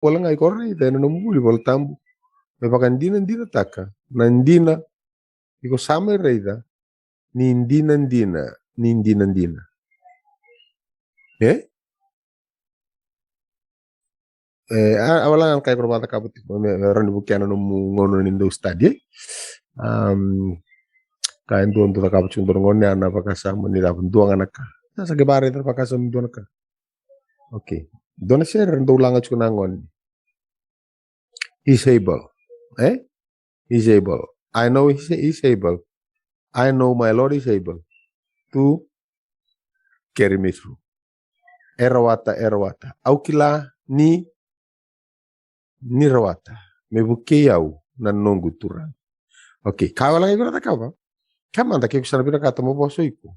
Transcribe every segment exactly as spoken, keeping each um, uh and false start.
wale ga iko raica ena nomu vuli Vola Tabu. Me vakadinadinataka na dina iko sa mai raica ni dinadina, ni dinadina. E? E, a, a wale ga na ka iko vakacakava tiko, me, me rawa ni vukea na nomu gauna ni dau study, e? Um, ka e dua dau cakava tiko dua na gauna ya na vakasama ni cava dua ga na ka. Sa, sa qai vakaraica na vakasama ni dua na ka. Okay. Dua na sere dau laga tiko na gauna. He's able. E? He's able. I know he's, he's able. I know my Lord is able to carry me through. E rawata, e rawata. Au kila ni, ni rawata. Me vukei au na noqu Turaga. Okay, ka wale ga iko na cakava. Ka mada ke iko sa na vinakata mo vosa o iko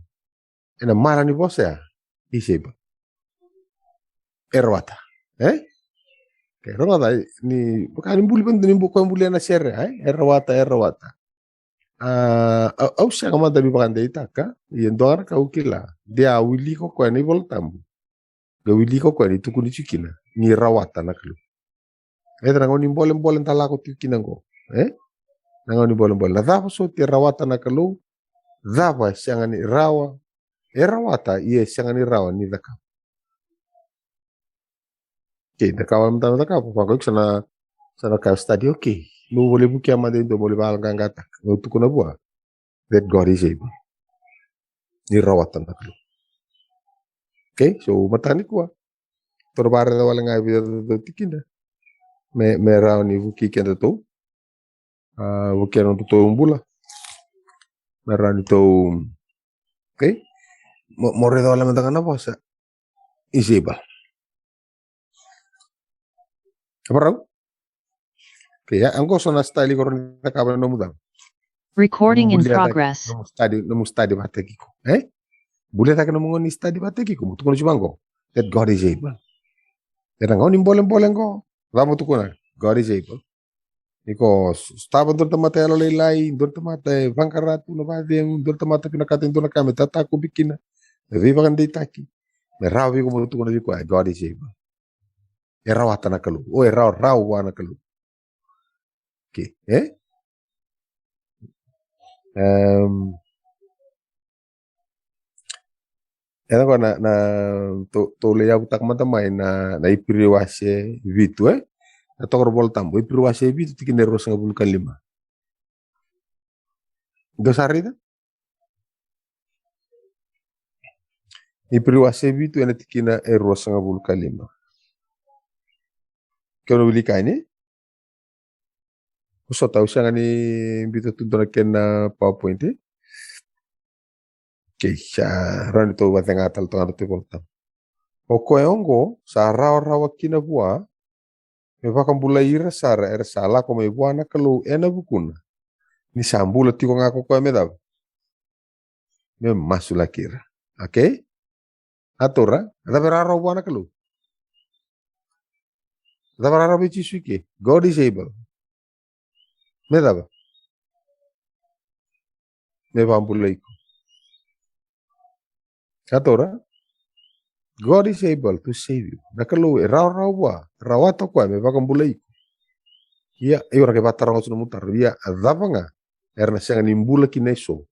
ena marama ni vosa ya, he's able. E rawata. E? Okay, rogoca, ni, vaka ni buli, ni bu-, koya buli ena sere, e? E rawata, e rawata. A, au, au sega mada ni vakadeitaka, ia dua ga na ka au kila. De a wilika o koya na iVola Tabu. Qai wilika o koya ni tukuni tiko kina ni rawata na Kalou. E, na gauna ni bolebole da lako tiko kina qo. E? Na gauna ni bolebole. Na cava soti e rawata na Kalou? Cava e sega ni rawa? E rawata, ia e sega ni rawa ni cakava. Okay, da ka wale mada na cakava. Vaka iko sa na, sa na ka study, okay. Meu voli vukea mada e dua, meu voli vakayaloqaqataka. Meu tukuna vua that God is able. Ni rawata na Kalou. Okay, so mataka nikua. Tou na vakaraica wale ga e vica na tikina. Me, me rawa ni vukei kedatou. A, vukei na nodatou bula. Me rawa ni tou, okay? Mo, mo raica wale mada ga na vosa. He's able. Vakarau? Okay, ya, qo so na style iko rawa ni cakava ena nomu cava. Recording in progress. Nomu study, nomu study vakataki iko. E? Bulia cake nomu gauna ni study vakataki iko. Mo tukuna tiko vaqo. That God is able. Ena gauna ni bolebole qo. Cava mo tukuna? God is able. Iko s-, sotava dua na tamata yalolailai, dua na tamata e vaqara tu na vakacegu, dua na tamata vinakata e dua na ka me tatakubi kina, me veivakadeitaki. Me rawa vei iko mo tukuna vei koya, God is able. E rawata na Kalou. O e rawarawa vua na Kalou. Okay, e? Em, ena koya na, na, tou, tou lai yavutaka mada mai na, na Iperiu wase vitu, e? Na tokoro Vola Tabu, Iperiu wase vitu tikina e ruasagavulu ka lima. Dou sa raica? Iperiu wase vitu ena tikina e ruasagavulu ka lima. Ke o na wilika yani? Vosota, au sega ni biuta tu dua na kena PowerPoint, e? Okay, sa rawa ni tou vacega tale toka na tou Vola Tabu. O koya oqo sa rawarawa kina vua me vakabulai ira sara era sa lako mai vua na Kalou ena vukuna, ni sa bula tiko ga ko koya me cava? Me masulaki ira. Okay? A taura, a cava e rawarawa vua na Kalou? A cava e rawarawa vei Jisu i ke? God is able. Me cava? Me vakabulai iko. A taura, God is able to save you. Na Kalou e rawarawa vua, rawata o koya me vakabulai iko. Ia, io, na qai vakataroga tu na nomu taro. Ia, a cava ga era na sega ni bula kina eso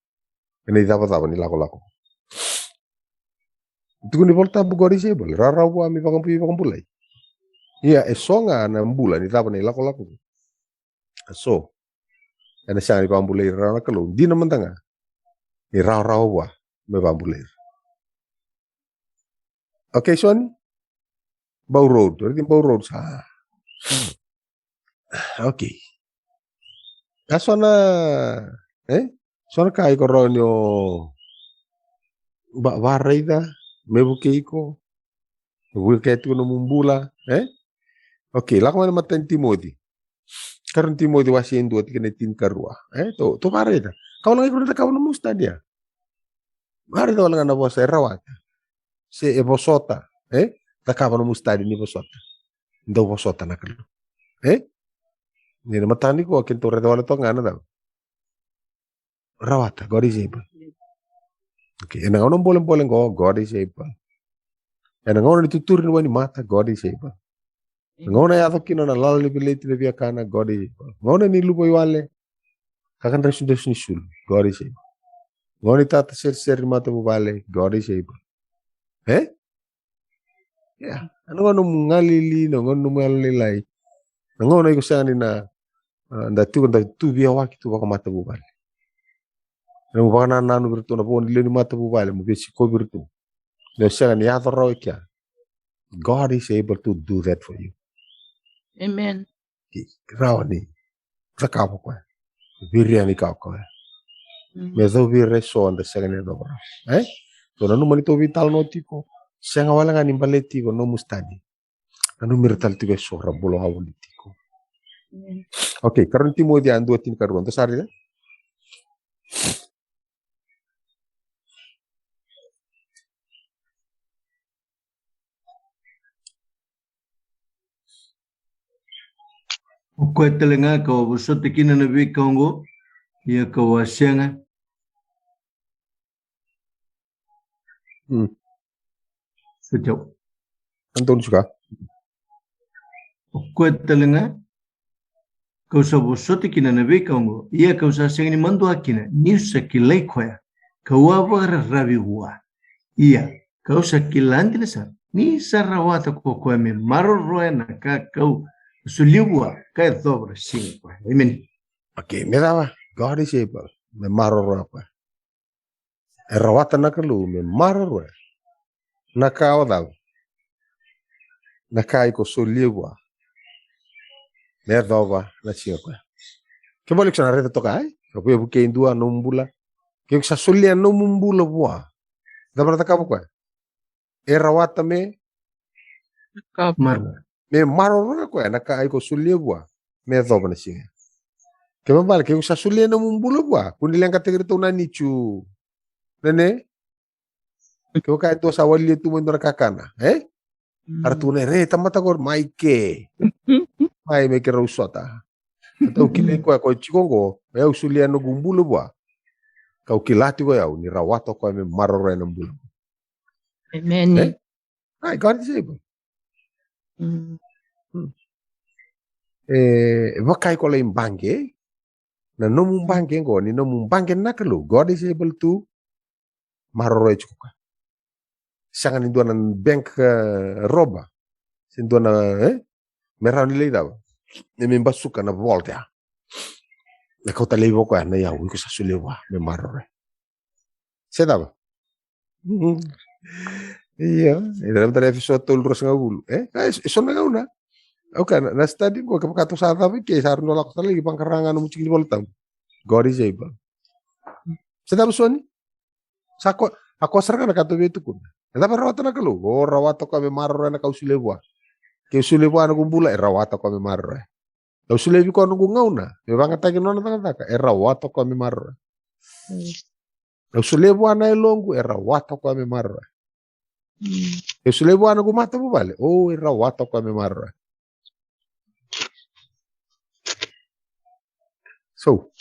ena icavacava ni lakolako? Tukuni Vola Tabu God is able, rawarawa vua me vakabui, vakabulai. Ia, eso ga na bula ni cava na ilakolako. So, ena sega ni vakabulai ira rawa na Kalou. Dina mada ga ni rawarawa vua me vakabulai ira. Okay, so ni Bau Road, raici Bau Road sa. Okay. A so na, e? So na ka iko rawa ni o va-, vakaraica me vukei iko. Vukei tiko nomu bula, e? Okay, lako mai na imatai ni Timoci. Karua ni Timoci wase e dua tikina e tinikarua. E, tou, tou vakaraica. Ka wale ga iko na cakava nomu study ya. Vakaraica wale ga na vosa e rawata. Se e vosota, e? Cakava nomu study ni vosota. Dau vosota na Kalou. E? Ni na mataka nikua keitou raica wale toka ga na cava? Rawata, God is able. Okay, ena gauna bolebole qo, God is able. Ena gauna ni tuturi ni wainimata, God is able. Na gauna e yaco kina na lala ni veleti na viakana, God is able. Gauna ni luva i wale, kakadresudresu ni sulu, God is able. Gauna ni tata seriseri ni matavuvale, God is able. E? Ia, na gauna nomu galili, na gauna nomu yalolailai. Na gauna iko sega ni na, ah, da tiko da tu via waki tu vakamatavuvale. Nomu vakanananu vei iratou na vo ni lewe ni matavuvale, mo veisikovi iratou. Na sega ni yaco rawa e kea. God is able to do that for you. Amen. Ki rawa ni cakava koya. Viria ni ka o koya. Mm. Me yacova ira eso da sega ni yacova rawa. E? So nanuma ni tou veitalanoa tiko. Sega wale ga ni baleti iko nomu study. Nanumi ira tale tiko eso ra bula wavoli tiko. Mm. Okay, karua ni Timoci a dua tinikarua. Dou sa raica? O koya tale ga kau a vosota kina na veika oqo, ia kau a sega. Mm. Sa tau. Anton suka. O koya tale ga kau sa vosota kina na veika oqo, ia kau sa sega ni madua kina, niu sa kilai koya, kau a vakararavi vua. Ia kau sa kila dina sara ni sa rawata ko koya me maroroya na ka kau solia vua ka yacova na siga koya. Amen. Okay, me cava? God is able. Me maroroya koya. E rawata na Kalou me maroroya na ka o cava? Na ka iko solia vua me yacova na siga koya. Ke bale iko sa na raica toka, e? Ka vukei dua nomu bula. Ke iko sa solia nomu bula vua, cava na cakava koya? E rawata me Ka maroroya. Me maroroya koya na ka iko solia vua me yacova na siga. Ke bale ke iko sa solia nomu bula vua, ko ni leqataki iratou na nitu. Nene? Ke vaka e dua sa walia tu mai dua na kakana, e? Era tukuna, re, tamata qori, mai ke. Mai, mai ke rau sota. Tou kilai koya ko tiko qo, e au solia noqu bula vua. Kau kila tiko e au ni rawata koya me maroroya na bula. Amen. E? Ai, God is able. Mm. E, vaka iko lai baqe, na nomu baqe qo, ni nomu baqe na Kalou, God is able to maroroya tiko koya. Sega ni dua na bank, e, roba. Se dua na, e? Me rawa ni lai cava? E me basuka na vault ya. Na kauta laivi o koya na iyau, iko sa solia vua me maroroya. Se cava? Io, e cava tale Efeso tolu ruasagavulu, e? E so na gauna. Okay, na, na study qo, kevaka tou sa cava i ke, sa rawa ni lako tale i vaqara ga nomu tiki ni Vola Tabu. God is able. Se cava so ni? Sa ko, a ko sara ga na ka tou via tukuna. E cava e rawata na Kalou? O rawata koya me maroroya na ka au solia vua. Ke au solia vua noqu bula, e rawata koya me maroroya. Au solia vei koya noqu gauna me vagataki na nona cakacaka, e rawata koya me maroroya. Au solia vua na yaloqu, e rawata koya me maroroya. Au solia vua noqu matavuvale, o, e rawata koya me maroroya. So,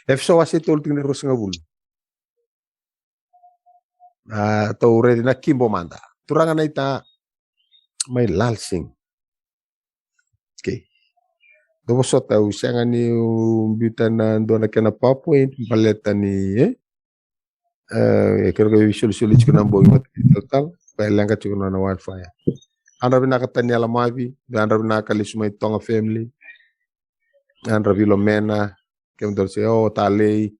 Efeso wase tolu tikina ruasagavulu. A, tou raica na kibo mada. Turaga naita mai Lalsing. Okay. Dou vosota, au sega niu biuta na dua na kena PowerPoint baleta ni, e? E, keirau qai veisolisoli tiko na bogi vata kei talatala, ka e leqa tiko na nona wifi. Yadra vinaka Taniela Mavi, yadra vinaka lesu mai Toga family. Yadra Vilomena, kemudou se, o, Talei.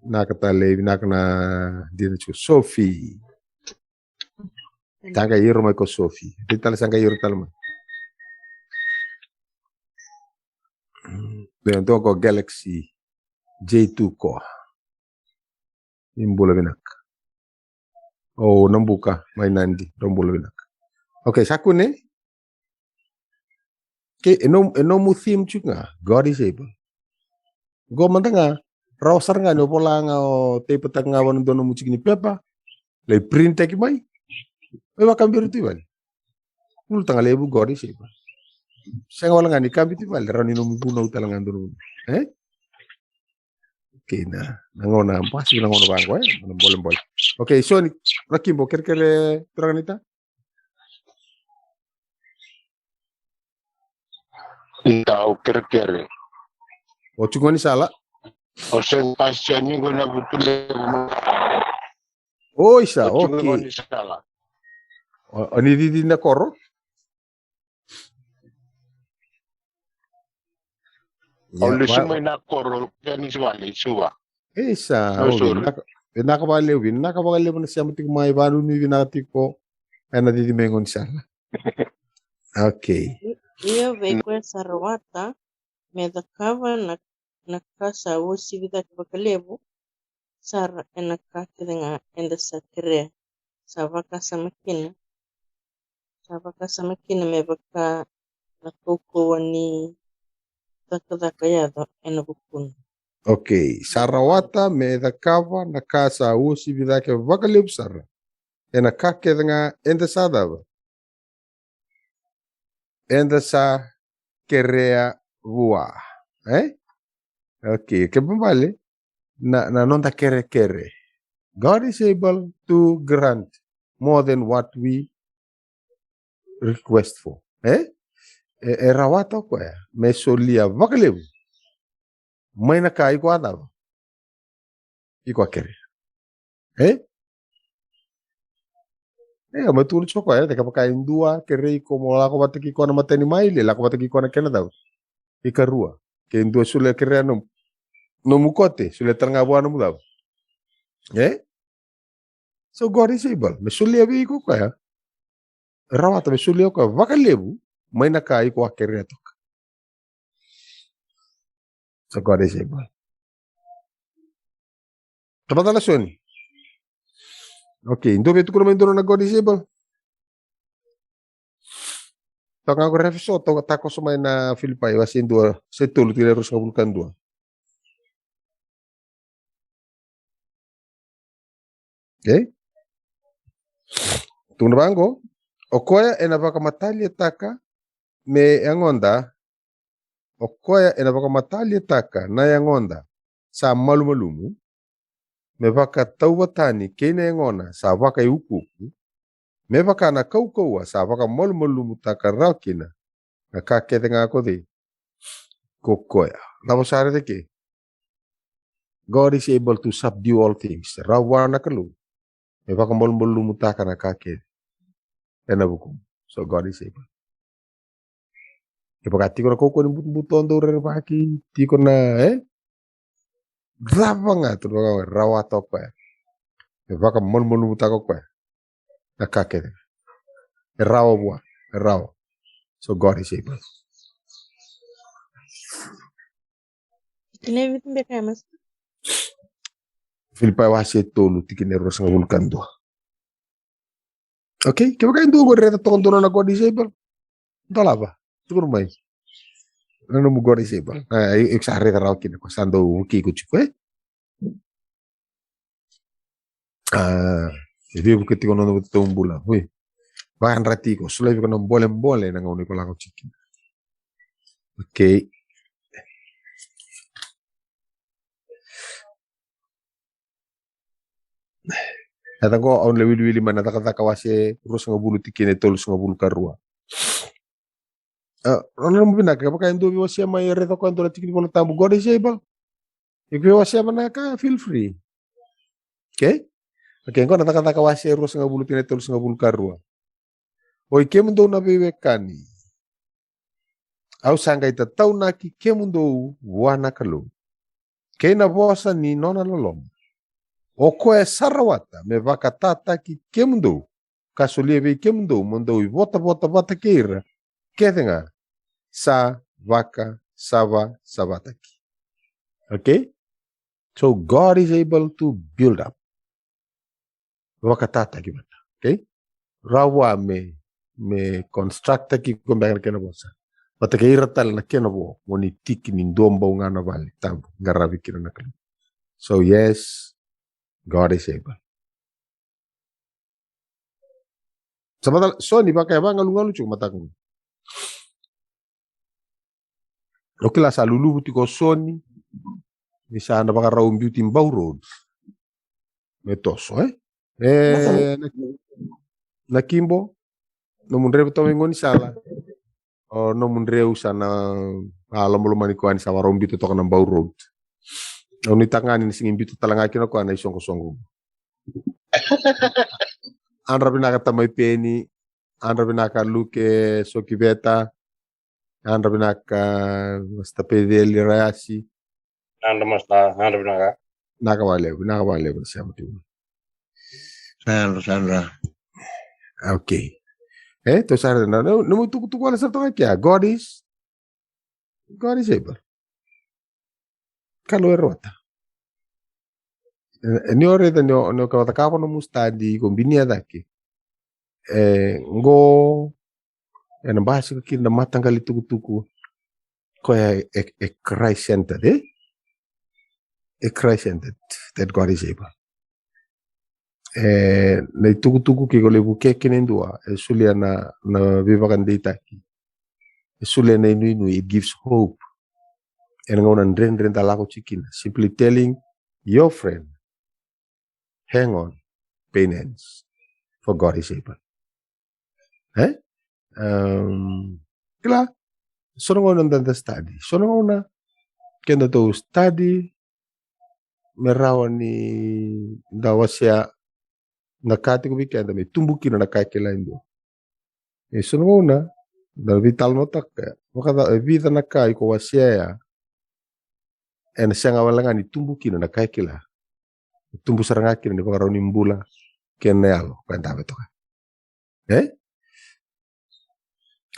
Vinaka Talei, vinaka na dina tiko. Sofi. Sa qai iro mai ko Sofi. Dei tale sa qai iro tale mai. Dua, dua ko Galaxy J two ko. Ni bula vinaka. O Nabuka mai Nadi, drau bula vinaka. Okay, sa kune. Ke e nomu, e nomu theme tiko ga, God is able. Qo mada ga, rawa sara ga ni o vola ga, o taipataka ga vua na dua nomu tiki ni pepa, lai printaki mai. Mai vakabira tu i vale. Ulutaga levu, God is able. Sega wale ga ni kabi tu i vale, rawa ni nomu vunau tale ga dua nomu. E? Okay, na, na gauna basi, na gauna vaqo, e? Na bolebole. Okay, so ni, na kibo, kerekere, turaga naita? Ita o kerekere. O tiko ni sala. O Saint Sebastian ni qo na Vutulevu. O isa, o tiko ni sala. O ni cici na koro? O lesu mai na koro, Pianisi vale, Suva. Isa, o vinaka, vinaka vakalevu, vinaka vakalevu na sema tiko mai, vanunui vinaka tiko. Ena cici mai qo ni sala. Okay. Io, vei koya sa rawata me cakava na, na ka sa uasivi cake vakalevu sara ena ka kece ga eda sa kerea, sa vakasama kina, sa vakasama kina me vaka na kaukauwa ni cakacaka yaco ena vukuna. Okay, sa rawata me cakava na ka sa uasivi cake vakalevu sara ena ka kece ga eda sa cava, eda sa kerea vua. E? Okay, ke babale na, na noda kerekere. God is able to grant more than what we request for. E? E, e rawata o koya me solia vakalevu mai na ka iko a cava, iko a kerea. E? E, o mai tukuna tiko o koya, e, kevaka e dua kerei iko mo lako vata kei koya na matanimaile, lako vata kei koya na kena cava, ikarua. Ke dua solia kerea nomu, nomu kote, solia tale ga vua nomu cava. E? So God is able. Me solia vei iko o koya. Rawata me solia o koya vakalevu mai na ka iko a kerea toka. So God is able. Tabata na soni. Okay, dua vei tukuna mai dua na God is able. Toka ga ko Efeso, toka takoso mai na Filipai, wase dua, se tolu, tikina e ruasagavulu ka dua. Okay? Tukuna vaqo, o koya ena vakamataliataka me yagoda, o koya ena vakamataliataka na yagoda sa malumalumu, me vakatauvatani kei na yagona sa vakaiukuuku, me vaka na kaukauwa sa vakamalumalumutaka rawa kina na ka kece ga ko cei, ko koya. Cava sa raica ke? God is able to subdue all things. Rawa vua na Kalou me vakamalumalumutaka na ka kece ena vukumu. So God is able. Kevaka tiko na kaukauwa ni butobuto, dau rerevaki, tiko na, e? Cava ga, tukuna vaqo, rawata o koya. E vakamalumalumutaka o koya na ka kece. E rawa vua, e rawa. So God is able. Tikina e vitu beka ya, mas. Filipai wase tolu, tikina e ruasagavulu ka dua. Okay, kevaka e dua qori raica toka dua na God is able, dolava, tukuna mai. Na nomu God is able. A, iko sa raica rawa kina ko sa dau vukei iko tiko, e? A, e veivuke tiko na noda itaubula. Oi. Vakayadrati iko, solavi iko na bolebole na gauna iko lako tiko kina. Okay. Yaca qo au na wiliwili mai na Cakacaka wase ruasagavulu tikina e tolusagavulu ka rua. A, nanuma vinaka, kevaka e dua veiwasea mai, e raica o koya e dua na tiki ni Vola Tabu, God is able. Iko veiwasea vinaka, feel free. Okay? Okay, qo na Cakacaka wase ruasagavulu tikina e tolusagavulu ka rua. Oi kemudou na veiwekani, au sa qai tataunaki kemudou vua na Kalou kei na vosa ni nona loloma. O koya sa rawata me vakatataki kemudou ka solia vei kemudou mo dou ivotavota vata kei ira kece ga sa vakasavasavataki. Okay? So God is able to build up. Vakatataki vata. Okay? Rawa me, me constructaki iko beka na kena vosa vata kei ira tale na kena vo, mo ni tiki ni dua bau ga na vale tabu qaravi kina na Kalou. So yes, God is able. Sa matala, Soni vaka e vagalugalu tiko mataka qo. O kila sa luluvu tiko o Soni ni sa na vakarau biuti Bau Road me toso, e? E, na, na Kibo, nomu draiva toka mai Gaunisala. O nomu dreu sa na a lomalomani koya ni sa varau bito toka na bau road. Au nuitaka ga ni na sigi bito tale ga kina koya na isoqosoqo. Adra vinaka tamai Peni, adra vinaka Luke Sokiveta, adra vinaka Masta Peceli Rayasi. Nada masta, nada vinaka. Naka valevu, naka valevu na sema tu. Sandra, Sandra. Okay. E, tou sa raica na nomu tukutuku wale sa toka kia God is, God is able. Kalou e rawata. E, ni o raica ni o, ni o ka cakava nomu study ko binia cake. E, qo ena basika kina na mataqali tukutuku koya e, e Christ centered, e? E Christ centered, that God is able. E, na itukutuku ke ko levu ke kina e dua e solia na, na veivakadeitaki, e solia na inuinui, it gives hope. Ena gauna dredre da lako tiko kina, simply telling your friend, hang on, pain ends, for God is able. E? Um, kila, so na gauna da, da study, so na gauna keda tou study me rawa ni da wasea na ka tiko vei keda me tubu kina na ka e kila e dua. E so na gauna da veitalanoataka vakaca e vica na ka iko wasea ya, ena sega wale ga ni tubu kina na ka e kila. Tubu sara ga kina ni vakarau ni bula kei na yalo ka dave toka. E?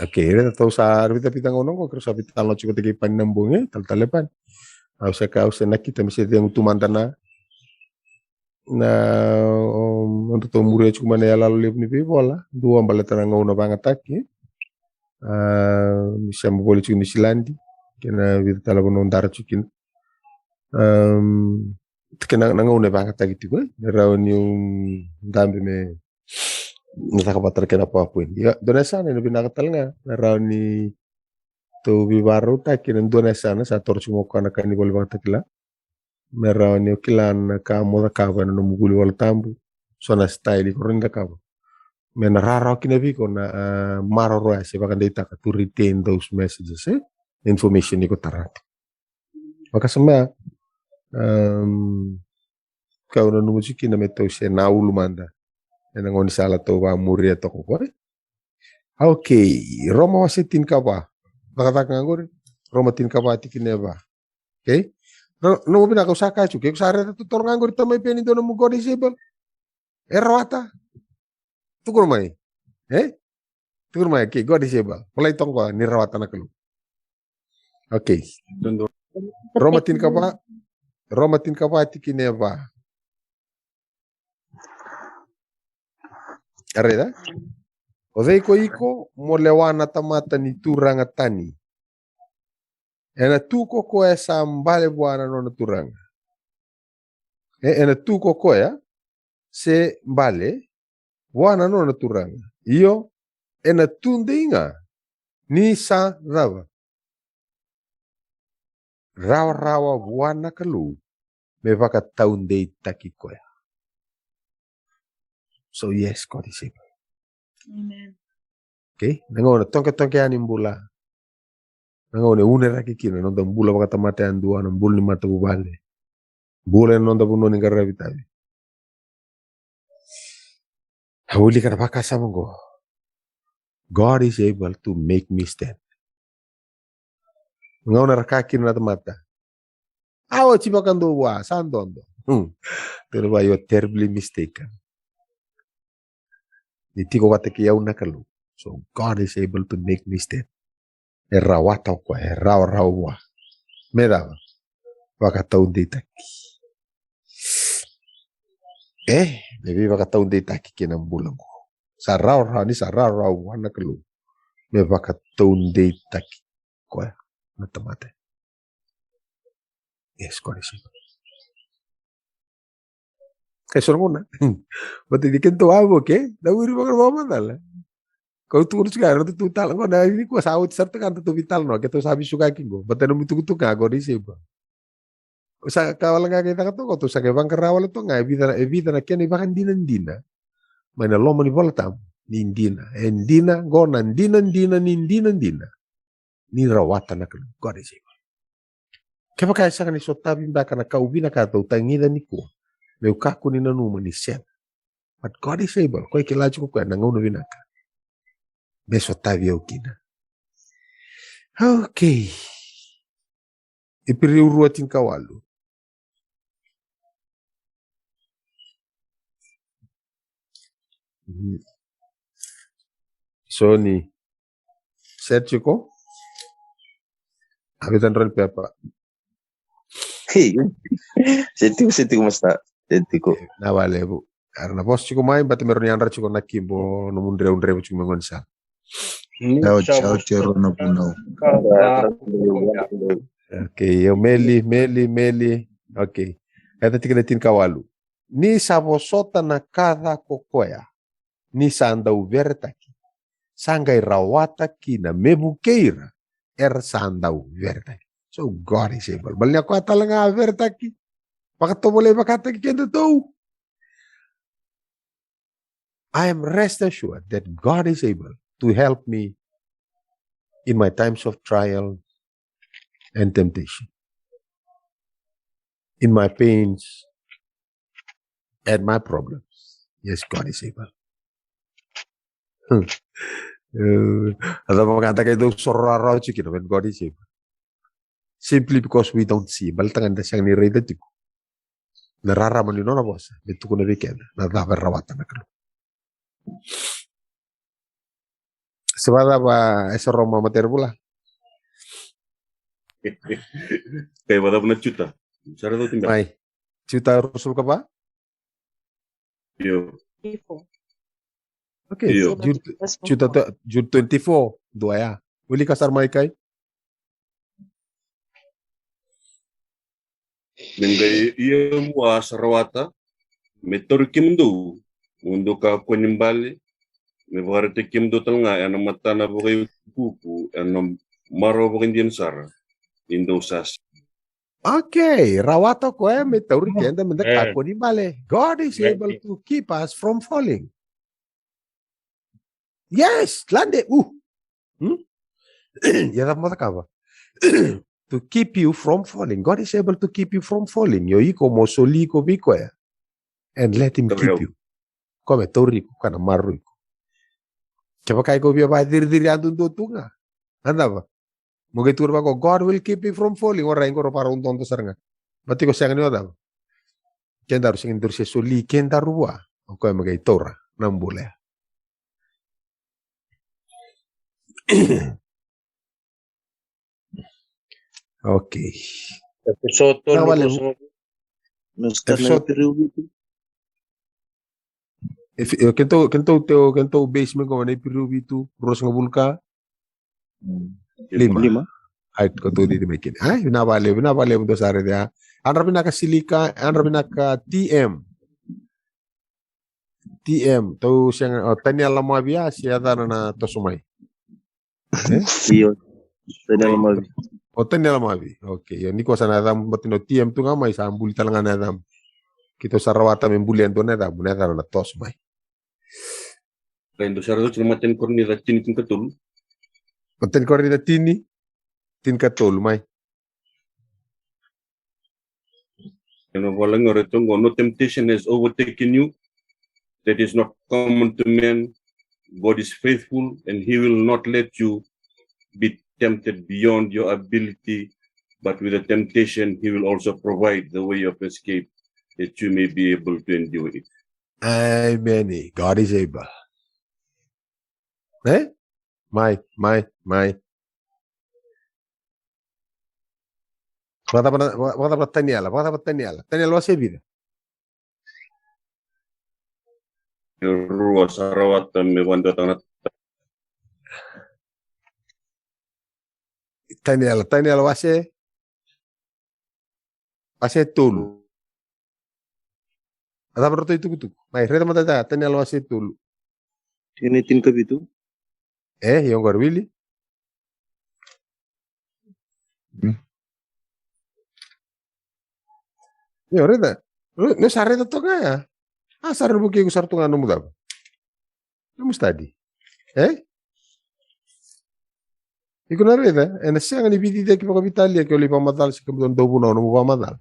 Okay, reta tou sa revita pita gauna oqo, kero sa veitalanoa tiko teke pani na bogi, talatala pani. Au sa ka, au sa nakita me se cegu tu mada na na noda tou muria tiko mai na yalalo levu ni veivola, dua baleta na gauna vagataki. A, ni sema voli tiko Niusiladi kei na vica tale vanua dara tiko kina. Um, kei na, na gauna e vagataki tiko, e, me rawa niu dabe me na caka vata na kena PowerPoint. Ia, dua na yasana ena vinaka tale ga me rawa ni tou veivakarautaki ena dua na yasana sa toro tiko mai koya na ka ni voli vakatakila. Me rawa ni o kila na ka mo cakava ena nomu vuli Vola Tabu, so na style iko rawa ni cakava. Me na rawarawa kina vei iko na, a, maroroya se vakadeitaka to retain those messages, e? Information iko tara. Vakasama, um, kau nanuma tiko kina me tou se na ulu mada ena gaunisala tou vamuria toka qori. Okay, Roma wase tinikava. Cakacaka ga qori, Roma tinikava tikina e va. Okay? Nomu vinaka, au sa kaya tiko, ke ko sa raica totolo ga qori, tamai Peni, dua nomu God is able. E rawata. Tukuna mai. E? Tukuna mai, okay, God is able. Volai toka ni rawata na Kalou. Okay. Roma tinikava, Roma tinikava tikina e va. A raica? O cei ko iko mo lewa na tamata ni turaga tani? Ena tu ko koya sa bale vua na nona turaga. E, ena tu ko koya se bale vua na nona turaga. Io, ena tudei ga ni sa cava? Rawarawa vua na Kalou me vakataudeitaki koya. So yes, God is able. Amen. Okay? Na gauna toqetoqe yani bula. Na gauna e uneraki kina na noda bula vakatamata yadua, na bula ni matavuvale. Bula ena noda vanua ni qaravi tavi. Au wilika na vakasama qo. God is able to make me stand. Gauna ra kaya kina na tamata, a, oti vakadua vua, sa dodo. Hmm. Tou na vaya, you are terribly mistaken. Ni tiko vata kei au na Kalou. So God is able to make me stand. E rawata o koya, e rawarawa vua. Me cava? Vakataudeitaki. E, me veivakataudeitaki kei na bula qo. Sa rawarawa, ni sa rawarawa vua na Kalou. Me vakataudeitaki koya na tamata. Yes, koya na siga. E so na gauna. Vata ni keitou a vo ke, na wiri vaka na vakamacala. Kau tukuna tiko ga, ratou tu tale qo na, ni kua sa oti sara tu ga na tatou veitalanoa, keitou sa veisukaki qo. Vata na mutukutuku ga qo na iseba. Sa ka wale ga kei caka toka, tou sa qai vaqara wale toka ga, e vica na, e vica na kena ivakadinadina mai na loma ni Vola Tabu ni dina. E dina, qo na dina, dina, ni dina, dina. Ni rawata na Kalou. God is able. Kevaka e sega ni sotavi beka na ka au vinakata, au tagica nikua meu kakua ni nanuma ni sega. But God is able. Koya e kila tiko koya na gauna vinaka me sotavi au kina. Okay. Iperiu rua tinikawalu. Mhm. So ni set tiko. Aveta drau ni pepa. Hey. Set tiko, set tiko, masta. Set tiko. Na valevu. Era na vosa tiko mai, bata me rau ni yadra tiko na kibo, na mudreu drevu tiko me goni sala. Ni Au sa tau vosa tero na vunau. ka- Okay, io Meli, Meli, Meli. Okay. Eta tikina tinikawalu. Ni sa vosota na ka ca ko koya, ni sa dau veretaki, sa qai rawata kina me vukei ira era sa dau veretaki. So God is able. Baleta ni o koya tale ga a veretaki, vakatovolei vakataki kedatou. I am rest assured that God is able to help me in my times of trial and temptation, in my pains and my problems. Yes, God is able. Hmm. Eh, a cava ga da qai dau soro rawarawa tiko kina when God is able. Simply because we don't see. Baleta ga ni da sega ni raica tiko na rarama ni nona vosa me tukuna vei keda na cava e rawata na Kalou. Se vakacava e sa Roma matai ni vula? Kai vakacava na Juta? Sa ra cauti beka. Mai. Juta ruasagavulu ka va? Io. Okay. Io. Juta, Juta, Juta twenty-four. Dua ya. Wilika sara mai kai. Me qai ia vua sa rawata me tauri kemudou, mo dou kakua ni bale, me vakaraitaki kemudou tale ga ena matana vakaiukuuku, ena marau vakaidina sara, ni dou sa sega. Okay, rawata koya me tauri keda me da Eh. kakua ni bale. God is Eh. able to keep us from falling. Yes, lade. Uh. Hmm? Ia cava mo cakava? To keep you from falling. God is able to keep you from falling. Io iko mo soli iko vei koya. And let him Tauri keep au. You. Koya me tauri iko, ka na maroroi iko. Kevaka iko via vakaciriciri yadudua tu ga. A cava? Mo qai tukuna vaka, God will keep me from falling. Orait, qori vakarau dodo sara ga. Baleta iko sega ni o cava? Kedaru sega ni daru se soli kedaru vua. O koya me qai taura na bula ya. Okay. Episode tolu Sa vale. Ruasagavulu. Masta, na Episode- Iperiu vitu. If, eh, kedatou, kedatou, kedatou base mai qo na Iperiu vitu, ruasagavulu ka lima. Lima. Ai, ko tou cici mai kina. Ai, vinaka vakalevu, vinaka vakalevu dou sa raica. Yadra vinaka Silika, yadra vinaka T M. T M, tou sega, o Taniela Mavia, se yacana na toso mai. Io. Taniela Mavi. O Taniela Mavi. Okay, io, ni ko sa na yacamu, baleta ni o T M tu ga mai, sa buli tale ga na yacamu. Keitou sa rawata me buli e dua na yacamu, na yacana na toso mai. Kai dou sa raica tiko na Matai ni Korinica tini, tinikatolu. Matai ni Korinica tini, tinikatolu, mai. Ena vola qo, raica qo, no temptation has overtaken you that is not common to man. God is faithful and he will not let you be tempted beyond your ability, but with the temptation he will also provide the way of escape that you may be able to endure it. Amen. God is able. Eh? Mai, mai, mai. Vakacava na, vakacava na Taniela, vakacava na Taniela. Taniela wase vica? E rua sa rawata me vakadewataka na Taniela, Taniela wase. Wase tolu. A cava ratou itukutuku? Mai, raica mada ca, Taniela wase tolu. Tini, tinikavitu. E, io qori wili. Io, raica. Ni sa raica toka ya. A, sa raica vukei iko sara toka nomu cava. Nomu study. E? Iko na raica, ena sega ni veiciciyaki vakaveitalia ke o lai vakamacala se kemudou na dauvunau na nomu vakamacala.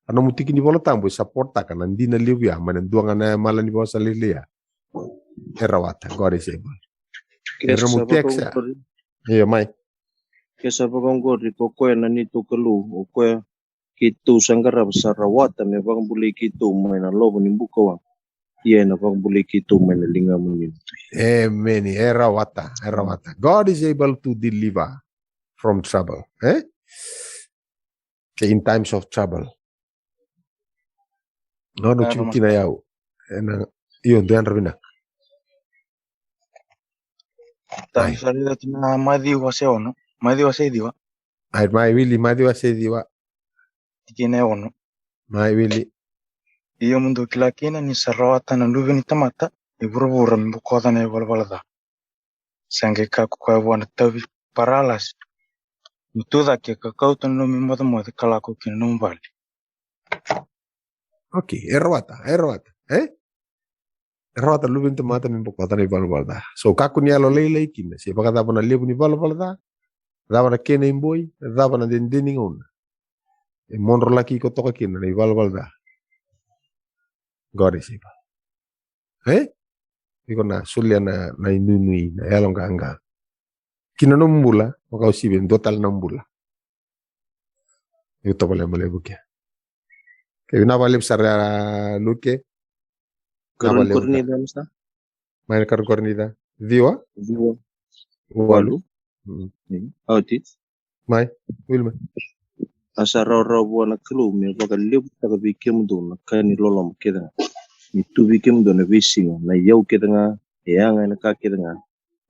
A nomu tiki ni Vola Tabu e sapotaka na dina levu ya mai na dua ga na yamala ni vakasalelei ya. E rawata, God is able. Ke sa vakaoqori, io, mai. Ke sa vakaoqori ko koya na neitou Kalou, o koya keitou sa qarava sa rawata me vakabulai keitou mai na lovo ni bukawaqa. Ia ena vakabulai keitou mai na ligamuni na tui. Emeni. E rawata, e rawata. God is able to deliver from trouble. Eh? Okay, in times of trouble. Nono tiko kina yau. Ena, io, dua yadra vinaka. Tau sa raica tu na Maciu wase ono. Maciu wase ciwa. Ai, mai wili, Maciu wase ciwa. Tikina e ono. Mai wili. Ia mo dou kila kina ni sa rawata na Luve ni tamata e vuravura me bokoca na ivalavala ca. Sa qai kakua koya vua na tauvi paralasi. Mo tu cake ka kauta na nomu imocemoce ka lako ki na nomu vale. Okay, e rawata, e rawata, eh? E rawata Luve ni tamata me bokoca na ivalavala ca. So kakua ni yalolailai kina se vakacava na levu ni valavala ca, cava na kena iboi, cava na dede ni gauna e modrolaki iko toka kina na ivalavala ca. God is able. Eh? Iko na solia na, na inuinui, na yaloqaqa ki na nomu bula, vakauasivi e dua tale na bula. Io, tovolea mo levu ke. Ke vinaka vakalevu sara, Luke. Karua ni Korinica, masta. Mai na Karua ni Korinica ciwa. Ciwa. Walu. Walu. Mm. Mm. Oti. Mai, wili mai. A sa rawarawa vua na Kalou me vakalevutaka vei kemudou na ka ni loloma kece ga, ni tu vei kemudou na veisiga, na iyau kece ga, e yaga ena ka kece ga,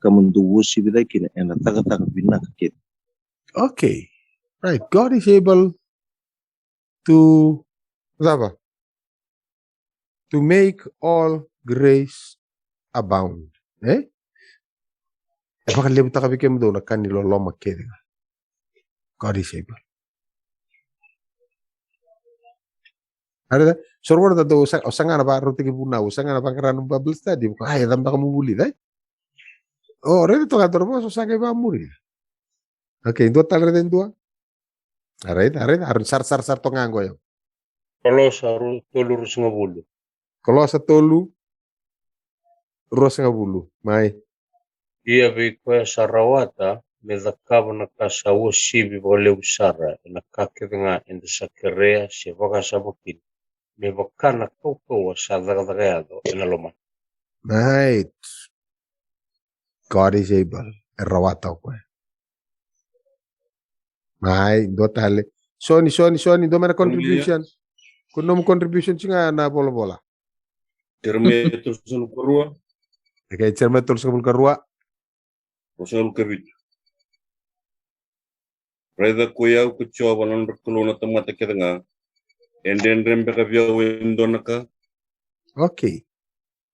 ka mo dou uasivi cake kina ena cakacaka vinaka kece. Okay. Right. God is able to cava? To make all grace abound. Eh? E vakalevutaka vei kemudou na ka ni loloma kece ga. God is able. Areda, so rua na dau sa, o saga na vakarautaki vunau, o saga na vakara na Bible study, vaka, ai, e cava beka mo vulica, eh? O, raica toka dua na vosa, o saga i vakamuri. Okay, dua tale raica e dua. A raica, a raica, a raica, sara, sara, sara toka ga qo yau. Kolosa ru-, tolu ruasagavulu. Kolosa tolu ruasagavulu. Mai. Ia vei koya sa rawata me cakava na ka sa uasivi vakalevu sara, ena ka kece ga eda sa kerea se vakasama kina, me vaka na kaukauwa sa cakacaka yaco ena lomana. Right. God is able. E rawata o koya. Mai, dua tale. Soni, Soni, Soni, dua mai na contribution. Ko nomu contribution tiko ga na volavola. Jeremaia tolusagavulu ka rua. Okay, Jeremaia tolusagavulu ka rua. Ruasagavulu ka vitu. Raica ko i au ko Jiova na nodra Kalou na tamata kece ga. E dredre beka vei au e dua na ka? Okay.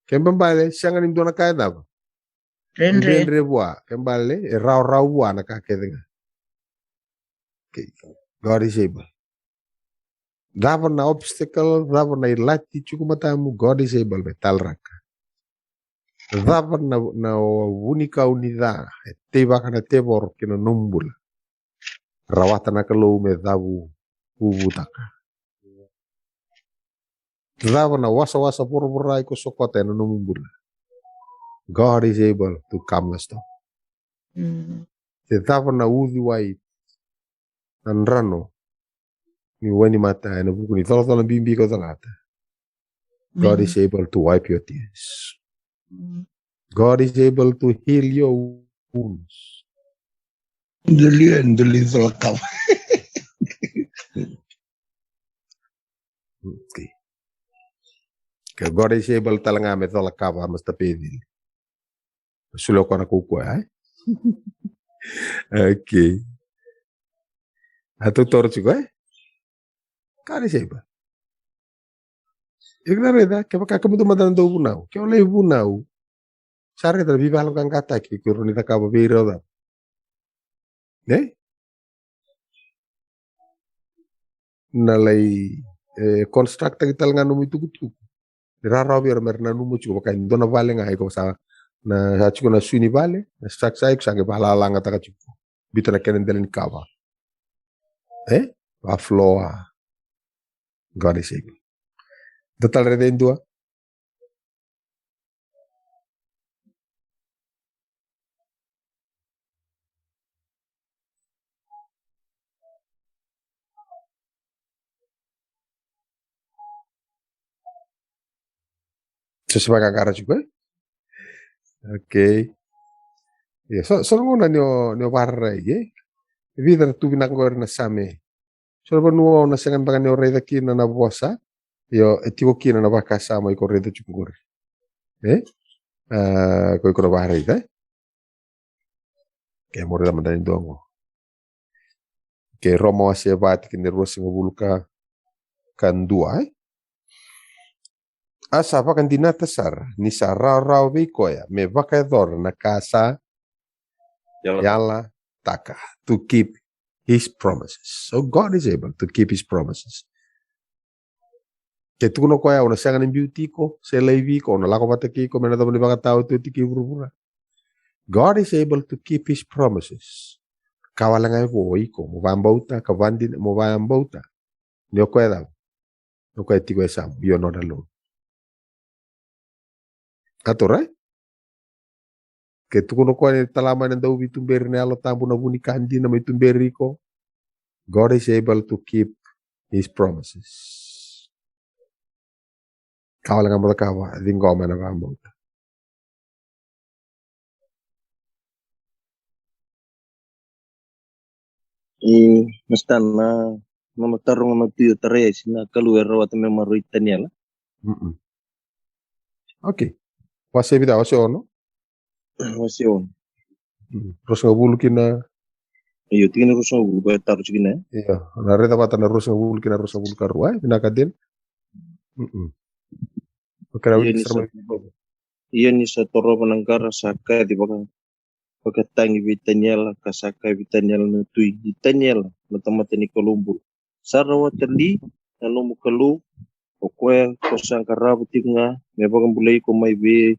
Kena ibalebale, sega ni dua na ka e cava? Dredre. Dredre vua, kena ibalebale, e rawarawa vua na ka kece ga. Okay. God is able. Cava na obstacle, cava na ilati tiko matamu, God is able me talaraka. Cava na, na vunikau ni ca e teivaka na tevoro ki na nomu bula, rawata na Kalou me cavu vuvutaka. Cava na wasawasa voravora iko sokota ena nomu bula, God is able to calm the storm. Mm. Se cava na uciwai na drano ni wainimata ena vuku ni colacola bibi ko colata, God is able to wipe your tears. Mm. God is able to heal your wounds. Doli, doli colata. Okay. Ke God is able tale ga me colaka, Master Peceli. Sulu o koya na kaukauwa, eh? Okay. A totoro tiko, eh? God is able. Iko na raica, kevaka kemudou mada na dau vunau, ke o lai vunau, sa raica na veivakayaloqaqataki ko rawa ni cakava vei ira o cava? Ne? Na lai, e, construct-taki tale ga nomu itukutuku. Ni rawarawa vei ira me ra nanuma tiko vaka e dua na vale ga, iko sa na, sa tiko na sui ni vale, na structure, iko sa qai vakalalagataka tiko. Biuta na kena dela ni kava. E? Vafloa. God is able. Da tale raica e dua. Se se vakaqara tiko e. Okay. Ia, so so na gauna ni o ni o vararai e. Vica na tu vinaka qori na Same. So na vanua o na sega ni baka ni o raica kina na vosa. Io, e tiko kina na vakasama iko raica tiko qori. E? A, ko iko na varaica e? Ke mo raica mada ni dua qo. Ke Roma wase va tikina e ruasagavulu ka ka dua e? A sa vakadinata sara ni sa rawarawa vei koya me vakayacora na ka sa yalataka, to keep his promises. So God is able to keep his promises. Ke tukuna o koya, au na sega ni biuti iko se laivi iko, au na lako vata kei iko mai na cava ni vakataotioti kei vuravura. God is able to keep his promises. Ka wale ga e vo o iko mo vakabauta, ka vadina mo vakabauta. Ni o koya cava? O koya tiko e yasamu, io, nona loan. Atura e? Ke tukuna o koya ni tala mai na dauveituberi na Yalo Tabu, na vu ni ka dina, mai tuberi iko. God is able to keep his promises. Ka wale ga mo cakava, ciqoma ena vakabauta. E, Masta, na nona taroga na Tui o Taraiasi na Kalou e rawata me maroroi Taniela. Mm-mm. Okay. Wase vica, wase ono? Wase ono. Mm. Ruasagavulu kina. Io, tikina ruasagavulu, koya e taro tikina e. Io, na raica vata na ruasagavulu kina ruasagavulu ka rua e, vinaka dina. Mm-mm. Okay, na Ia wili ni sara sa mai. Ia ni sa torova na qara, sa kaci vaka vakatagi vei Taniela, ka sa kaya vei Taniela na Tui, i Taniela, na tamata ni Kalou bula, sa rawata li na nomu Kalou, o koya ko sa qarava tiko ga me vakabulai iko mai vei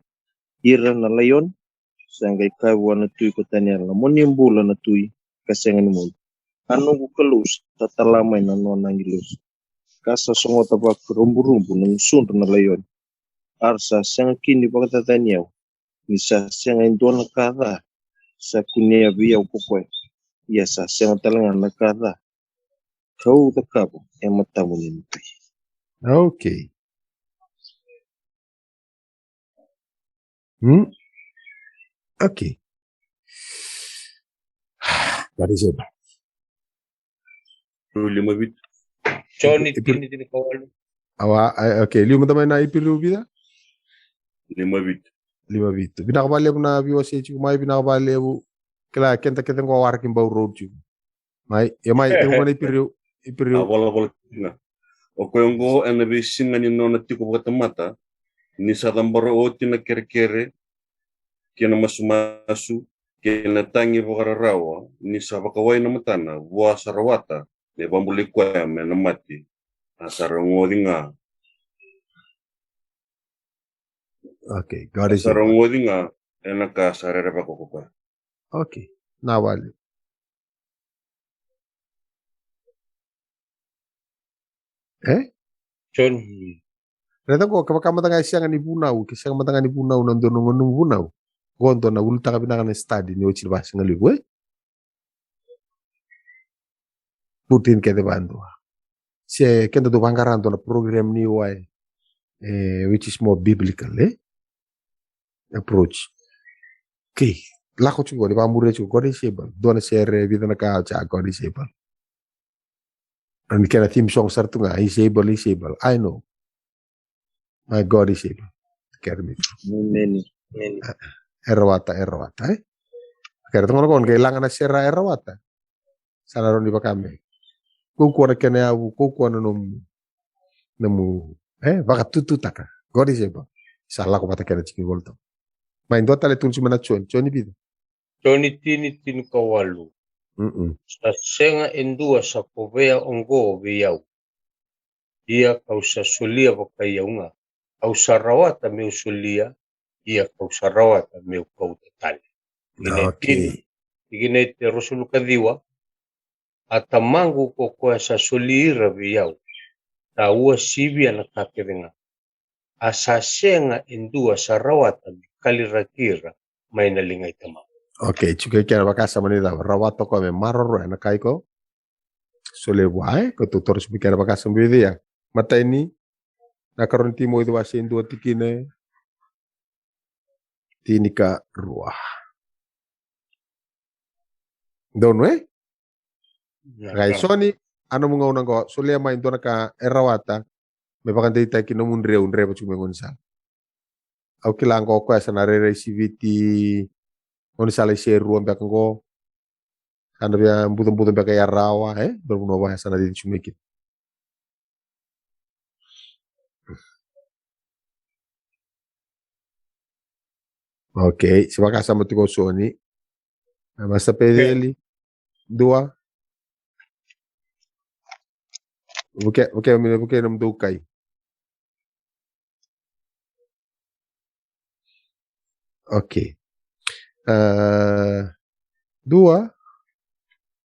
ira na laioni? Sa qai kaya vua na Tui ko Taniela, mo ni bula na Tui, ka sega ni mudu. A noqu Kalou sa tala mai na nona agilosi, ka sa sogota vakaruburubu na gusudra na laioni. A ra sa sega kina ni vakacacani au, ni sa sega e dua na ka ca sa kunea vei au ko koya. Ia sa sega tale ga na ka ca kau cakava e matamuni na Tui. Okay. Hmm? Okay. That is it. Iperiu lima vitu. Joni Iperiu tini, tini ka walu. Awa, ai, okay. Liu mada mai na Iperiu vica? Lima vitu. Lima vitu. Vinaka vakalevu na viewers e tiko mai, vinaka vakalevu. Kila keda kece qo waraki bau road tiko. Mai, ia mai, tekivu mai na Iperiu, Iperiu. A, volavola kina. O koya oqo ena veisiga ni nona tiko vakatamata, ni sa cabora oti na kerekere, kei na masumasu, kei na tagi vakararawa, ni sa vakawai na matana, vua sa rawata me vakabulai koya mai na mate, a sa rogoci ga. Okay, God is able. Sa rogoci ga ena ka sa rerevaka ko koya. Okay, na vale. E? Joni. Raica qo, kevaka mada ga e sega ni vunau, ke sega mada ga ni vunau na dua na nomu vunau. Qo dua na ulutaga vinaka na study ni oti ni vasigalevu, e? Put in kece vadua. Se keda dau vaqara dua na program ni wai, e, which is more biblical, e? Approach. Okay, lako tiko, ni vakamuria tiko, God is able. Dua na sere, vica na ka, sa God is able. Ni kena theme song sara tu ga, he's able, he's able. I know. My God is able. Kere me. Amen. Amen. E rawata, e rawata, e? Kere tu ga na kona, qai laga na sera e rawata. Sa na rawa ni vaka me. Kaukauwa na kena yavu, kaukauwa na nomu, nomu, e, vakatututaka. God is able. Sa lako vata kena tiki ni Volatabu. Mai dua tale tu ni sima na Joni, Joni vica. Joni tini, tini ka walu. Mm-mm. Sa sega e dua sa kovea oqo vei au. Ia kau sa solia vakai au ga. Au sa rawata meu solia, ia kau sa rawata meu kauta tale. Ina Okay. tini, Tikina e ruasagavulu ka ciwa. A Tamaqu ko koya sa soli ira vei au, sa uasivia na ka kece ga. A sa sega e dua sa rawata me kaliraki ira mai na liga i Tamaqu. Okay, tiko e kena vakasama ni cava? Rawata o koya me maroroya na ka iko solia vua, e? Ko tou toro sobu kena vakasama vei cei ya? Matai ni, na karua ni Timoci wase e dua tikina e tinikarua. Donu, e? Qai so ni, a nomu gauna qo, solia mai dua na ka e rawata me vakadeitaki nomu dreu dreva tiko mai gaunisala. Au kila qo o koya sa na rairai siviti gaunisala i Serua beka qo. Sa na via bucabuca beka i Arawa, e? Dua na vanua vaya sa na cici tiko mai kina. Okay, se vakasama tiko o Soni. Masta Peceli. Dua. Vuke, vuke, mine vuke na mdou kai. Okay. Ah, dua.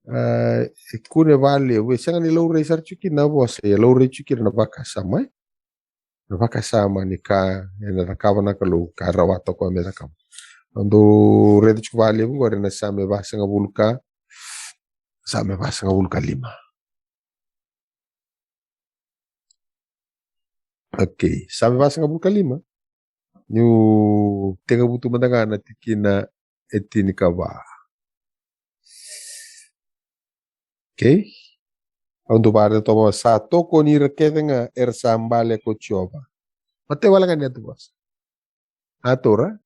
Ah, e kune valevu, e sega ni laurai sara tiko kina na vosa, e laurai tiko kina na vakasama, e? Na vakasama ni ka ena cakava na Kalou, ka rawata o koya me cakava. Au dau raica tiko valevu qori na Same vasagavulu ka, Same vasagavulu ka lima. Okay, Same vasagavulu ka lima. Niu tekivu tu mada ga na tikina e tinikava. Okay. Au dau vakaraica toka, sa tokoni ira kece ga era sa bale ko Jiova. Matai wale ga ni yatu vosa. A taura.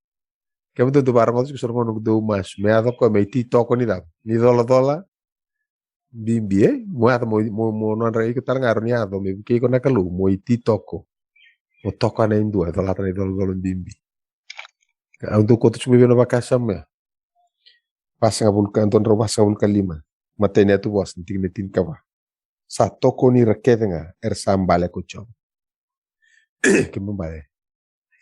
Kemudou dau vakarogoca tiko, sa rogoca noqu dau masu. Me yaco o koya me ititoko ni cava? Ni colacola bibi, e? Mo yaco mo, mo, mo nodra iko tale ga rawa ni yaco me vukei iko na Kalou, mo ititoko. Mo tokona e dua e colata na icolacola bibi. Au dau kauta tiko mai vei na vakasama ya. Vasagavulu ka, dua na drau vasagavulu ka lima. Matai ni yatu vosa, na tikina e tinikava. Sa tokoni ira kece ga era sa bale ko Jiova. Kena ibalebale,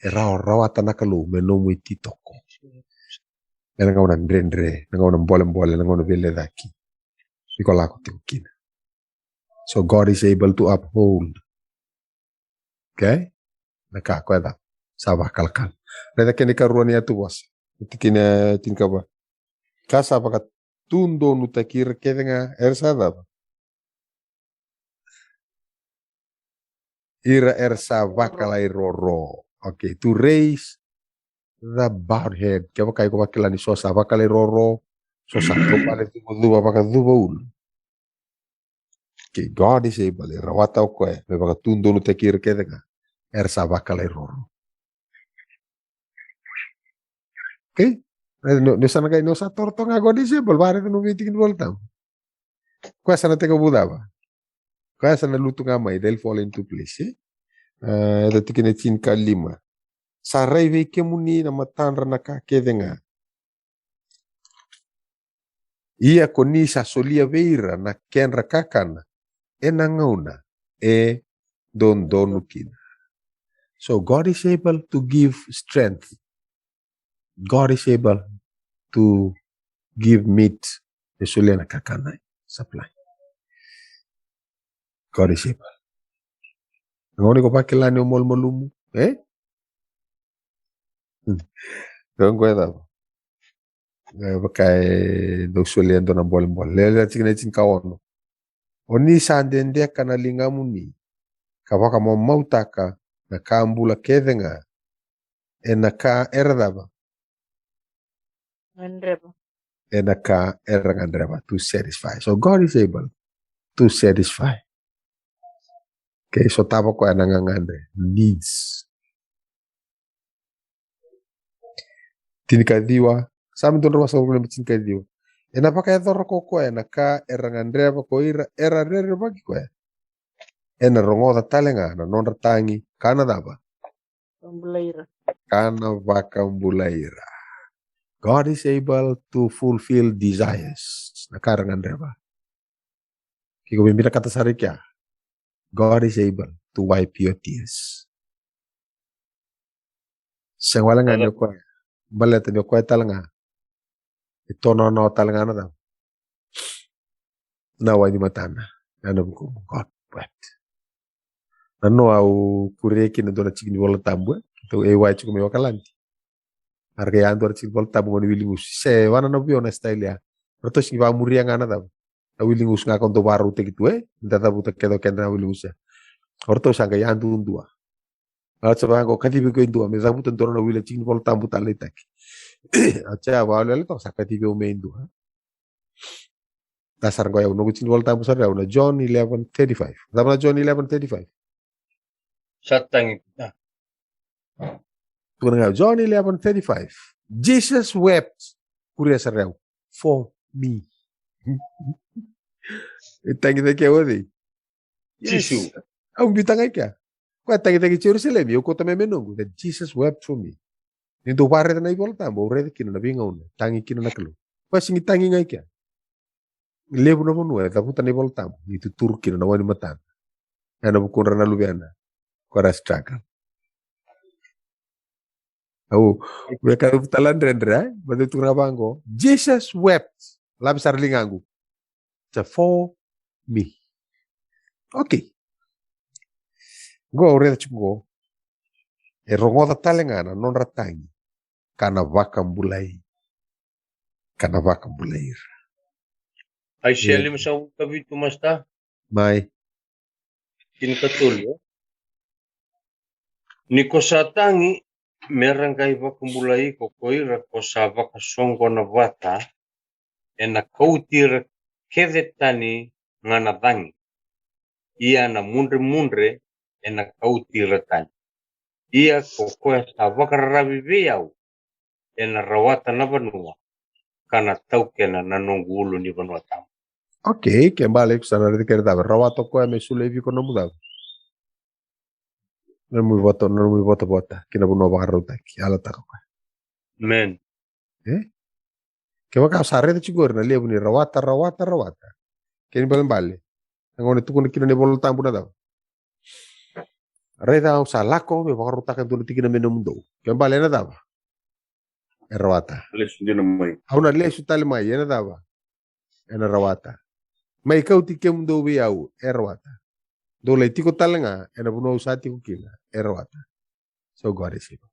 e rawa, rawata na Kalou me nomu ititoko ena gauna dredre, na gauna bolebole, na gauna veilecaki iko lako tiko kina. So God is able to uphold. Okay? Na ka koya sa vakalakala. Raica kena ikarua ni yatu vosa, tikina e tinikava. Ka sa vakatudonutaki ira kece ga era sa cava? Ira era sa vakalairoro. Okay, to raise the bowed head. Kevaka iko vakila ni so sa vakalairoro, so sa taubale cuvacuva, vakacuva ulu. Okay, God is able, e rawata o koya me vakatudonutaki ira kece ga era sa vakalairoro. Okay? Ni, ni sa na qai, ni sa toro toka ga God is able, vakaraica na veitikina ni Vola Tabu. Koya sa na tekivu cava? Koya sa na lutu ga mai, they'll fall into place, e? Ah, e tikina e tinikalima. Sa rai vei kemuni na matadra na ka kece ga. Ia ko ni sa solia vei ira na kedra kakana ena gauna e dodonu kina. So God is able to give strength. God is able to give meat. E solia na kakana, supply. God is able. Na gauna iko vakila ni o malumalumu, e? Hmm. Qo e cava? E vaka e dau solia e dua na bolebole. Lewe lewe, tikina e tinikaono. O ni sa dedeka na ligamuni ka vakamamautaka na ka bula kece ga ena ka era cava? Gadreva. Ena ka era gadreva, to satisfy. So God is able to satisfy. Okay, so tava koya na gagadre, needs. Tinikaciwa, Same dua na drau vasagavulu ka lima, tinikaciwa. Ena vakayacora ko koya na ka era gadreva ko ira era rerevaki koya. Ena rogoca tale ga na nodra tagi ka na cava? Vakabulai ira. Ka na vakabulai ira. God is able to fulfill desires. Na ka era gadreva. Ke iko vinakata sara i kea, God is able to wipe your tears. Sega wale ga ni o koya, baleta ni o koya tale ga E tononoa tale ga na cava? Na wai ni matana. Ena vuku God wept. Na noa au kuria kina dua na tiki ni Vola Tabu, e? Keitou A Y tiko mai Okaladi. A ra qai yadua na tiki ni Vola Tabu, gone wili gusu. Se vana na vio na style ya. Ratou sigi vakamuria ga na cava? Na wili gusu ga ko dou vakarautaki tu, e? Da cavuta kece o keda na wili gusu ya. O ratou sa qai yadudua. A sa vaqo kacivi ko e dua me cavuta dua na wili tiki ni Vola Tabu taleitaki. A sa vakaoleole toka sa kacivi au me dua. Da sara qo yau noqu tiki ni Vola Tabu sara yau na John eleven thirty-five. Cava na John eleven thirty-five? Sa tagi. Ah. Tukuna ga John eleven thirty-five. Jesus wept. Kuria sara yau. For me. E tagicaki au o cei? Jisu. Au biuta ga i kea. Koya tagicaki Jerusalemi, au kauta mai me noqu. That Jesus wept for me. Ni dou vakaraica na iVola Tabu, au raica kina na veigauna tagi kina na Kalou. Koya sigi tagi ga i kea. Levu na vanua e cavuta na iVola Tabu ni tuturu kina na wai ni matana. Ena vukudra na luvena. Koya ra struggle. Au, me ka vu tala dredre, e? Ba dou tukuna vaqo. Jesus wept. Lave sara ligaqu. It's a for me. Okay. Qo au raica tiko qo. E rogoca tale ga na nodra tagi. Ka na vakabulai. Ka na vakabulai ira. Aisea lima sagavulu ka vitu, Masta. Mai. Tinikatolu, e? Ni ko sa tagi, me ra qai vakabulai iko ko ira ko sa vakasoqona vata, ena kauti ira kece tani ga na cagi. Ia na mudremudre ena kauti ira tani. Ia ko koya sa vakararavi vei au, ena rawata na vanua, ka na taukena na noqu ulu ni vanua tabu. Okay, ke bale iko sa na raica kena cava. Rawata o koya me solia vei iko nomu cava? Nomu ivota, nomu ivotavota ki na vanua vakarautaki. Yalataka o koya. Amen. E? Kevaka o sa raica tiko qori na levu ni rawata, rawata, rawata. Kena ibalebale. Na gauna e tukuna kina na iVola Tabu na cava? Raica au sa lako me vakarautaka e dua na tikina me nomudou. Ke bale ena cava? E rawata. Lesu dina mai. Au na lesu tale mai, ena cava? Ena rawata. Mai kauti kemudou vei au, e rawata. Dou lai tiko tale ga ena vanua au sa tiko kina, e rawata. So God is able.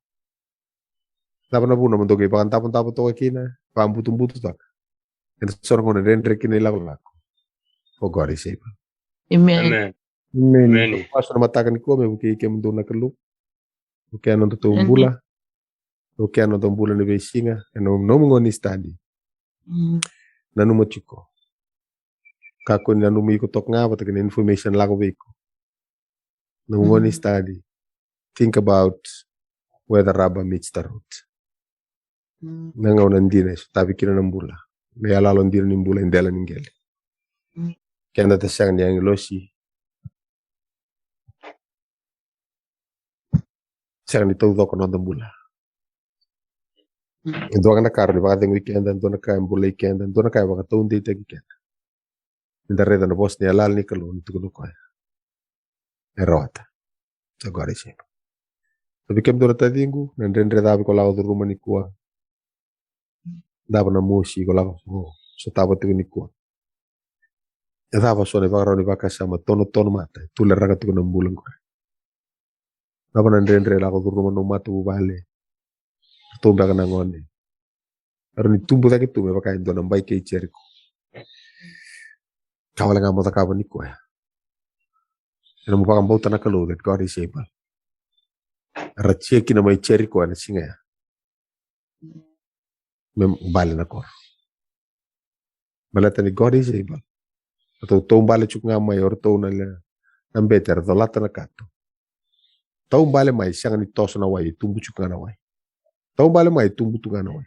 Cava na vuna mo dou qai vakadavodavo toka kina, vakabutubutu toka? Ena so na gauna dredre kina ilakolako. For God is able. Amen. Amen. Amen. Amen. Masu na mataka nikua me vukei kemudou na Kalou. Vukea nodatou bula. Vukea nodatou bula ni veisiga. Ena nomu gauna ni study. Mm. Nanuma tiko. Kakua ni nanuma iko toka ga vata kei na information lako vei iko. Nomu gauna ni study. Think about where the rubber meets the road. Mm. Na gauna dina e sotavi kina na bula. Na iyaloyalo dina ni bula e dela ni qele. Mm. Keda da sega ni agilosi. Sega ni taucoko na noda bula. Mm. E dua ga na ka rawa ni vakacegui keda, e dua na ka e bulai keda, e dua na ka e vakataudeitaki keda. Ni da raica na vosa ni yalayala ni Kalou ni tukuna o koya. E rawata. Sa qori sega. Sa vei kemudou na taciqu, na dredre cava iko lako curuma nikua. Cava na mosi iko lako sotava tiko nikua. E cava so na ivakarau ni vakasama tonotono mata e tuleraka tiko na bula qori. Cava na dredre lako curuma na nomu matavuvale. Ratou beka na gone. Era ni tubu cake tu me vaka e dua na bai kei Jeriko. Ka wale ga mo cakava ni koya. Ena mo vakabauta na Kalou that God is able. Era tia kina mai Jeriko ena siga ya. Me bale na koro. Baleta ni God is able. Ratou taubale tiko ga mai o ratou na le na bete era colata na kato. Taubale mai sega ni toso na wai, tubu tiko ga na wai. Taubale mai tubu tu ga na wai.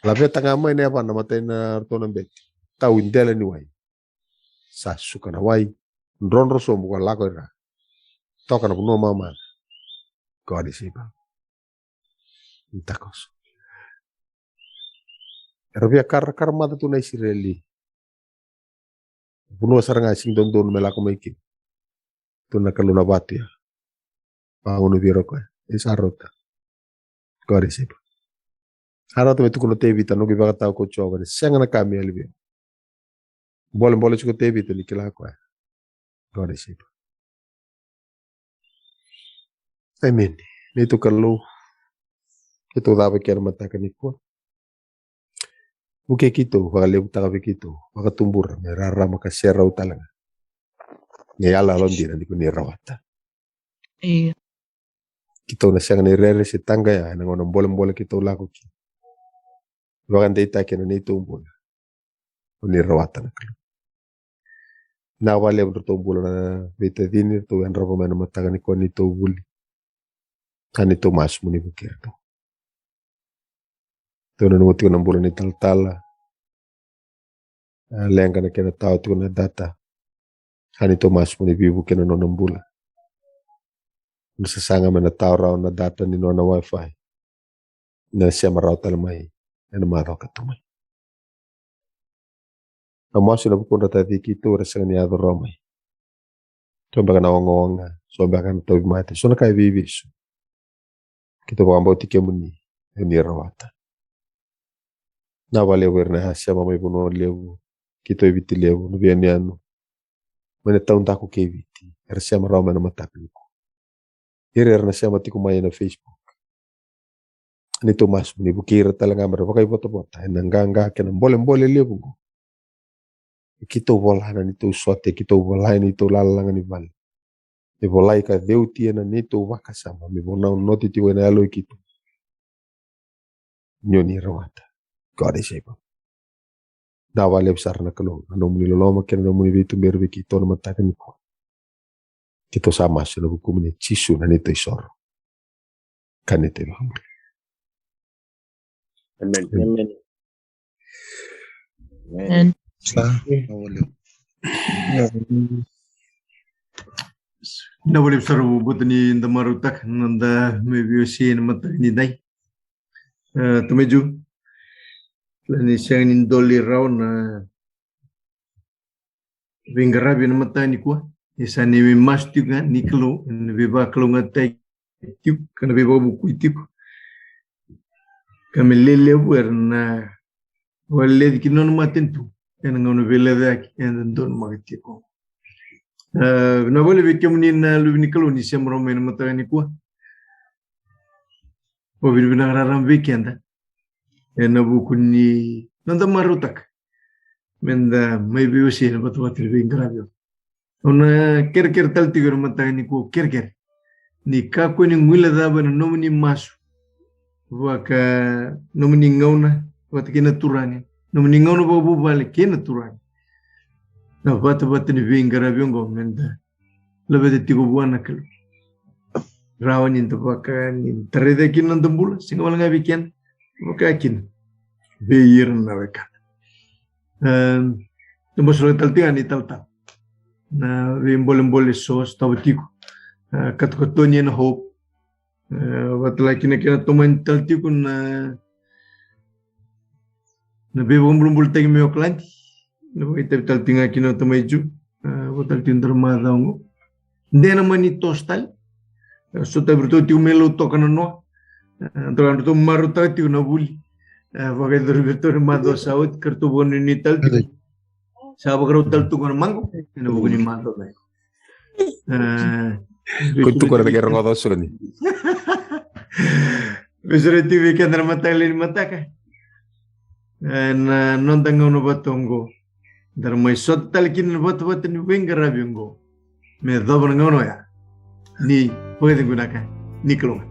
Laveta ga mai na yavana matai na ratou na bete. Tau i dela ni wai. Sa suka na wai. Drodro sobu ko lako ira. Toka na vanua mamana. God is able. Ni takoso. Era via karakara mata tu na Isireli. Vanua sara ga e sigi dodonu me lako mai kina. Tu na Kalou na vatu ya. Vagunu vei ira o koya. E sa rauta. God is able. A rauta me tukuna o Tevita, noqu ivakatawa ko Jiova, ni sega na ka me yali vei au. Bolebole tiko o Tevita ni kila o koya. Gone saipa. Amen. Neitou Kalou, keitou cava kina mataka nikua. Vukei keitou, vakalevutaka vei keitou, vakatubura me rarama ka serau tale ga. Ni yaloyalo dina ni ko ni rawata. Io. Keitou na sega ni rere se taqaya ena gauna bolebole keitou lako kina. Vakadeitaki ena neitou bula. O ni rawata na Kalou. Na vakalevu dratou bula na veitacini, ratou yadrava mai na mataka nikua neitou vuli. Ka neitou masu mo ni vukei iratou. Tou nanuma tiko na bula ni talatala. A, leqa na kena tawa tiko na data. Ka neitou masu mo ni veivuke na nona bula. Na sasaga me na tawa rawa na data ni nona wifi. Na sema rawa tale mai ena macawa ka tu mai. Na masu ena vukudra taci keitou era sega ni yaco rawa mai. So beka na ogaoga, so beka na tauvimate, so na ka e veivesu. Keitou vakabauti kemuni, o ni rawata. Na vakalevu era na sema mai Vanua Levu, keitou e Viti Levu, na veiyanuyanu mai na taudaku kei Viti, era sema rawa mai na mataka nikua. Ira era na sema tiko mai ena Facebook. Neitou masu mo ni vukei ira tale ga me ra vakaivotavota ena qaqa kei na bolebole levu oqo. E keitou vola na neitou sote, e keitou vola na neitou lalaga ni vale. Me volai ka ceuti ena neitou vakasama, me vonau noti tiko ena yalo i keitou. Ni o ni rawata. God is able. Na vakalevu sara na Kalou, na nomuni loloma kei na nomuni veituberi vei keitou na mataka nikua. Keitou sa masu ena vukumuni Jisu na neitou isoro. Ka neitou ivakabula. Amen. Amen. Amen. Amen. Sa, na vakalevu. Na vakalevu sara vakabauta ni da marautaka na noda mai veiwasei ena mataka ni dai. E, Tamai Ju, kila ni sega ni doli rawa na veiqaravi ena mataka nikua. E sa neimami masu tiko ga ni Kalou, ena veivakalougatataki tiko, ka na veivakavukui tiko. Ka me lelevu era na vakaleci ki na nona matanitu ena gauna veilecayaki eda donumaka tiko. E, vinaka vakalevu vei kemuni na luve ni Kalou ni sema rawa mai ena mataka nikua. Vakavinavinaka raraba vei keda ena vuku ni noda marautaka meda mai veiwasei ena vatavata ni veiqaravi. Au na kerekere tale tiko ena mataka nikua, kerekere ni kakua ni guilecava ena nomuni masu vaka nomuni gauna vata kei na turaga, nomuni gauna vakavuvale kei na turaga. Na vatavata ni veiqaravi oqo meda laveta tiko vua na Kalou. Rawa ni da vaka ni da raica kina na noda bula, sega wale ga vei keda, vaka kina vei ira na wekada. Em, da masulaka tale tiko ga na italatala. Na veibolebole so sotava tiko. E, katokatoni ena Hope. E, vata tale kina kena tomani tale tiko na, na veivakabulabulataki mai Okaladi. Na vakaitavi tale tiko ga kina o Tamai Ju. E, vata tale tiko na dra macawa oqo. De na mani toso tale. E, sotavi iratou tiko mai Lautoka na noa. E, dra ratou marautaka tiko na vuli. E, vakayacori vei iratou na macawa sa oti, ka ratou vakanuinui tale tiko. Sa vakarau tale tu qo na maqo ena vuku ni macawa mai. E, ko tu qo na kei rogoca o Soni. Vesureti vei keda na mataka lailai ni mataka. E, na noda gauna vata oqo. Da na mai sota tale kina na vatavata ni veiqaravi oqo. Me yacova na gauna oya. Ni vakacegu vinaka. Ni Kalou ga.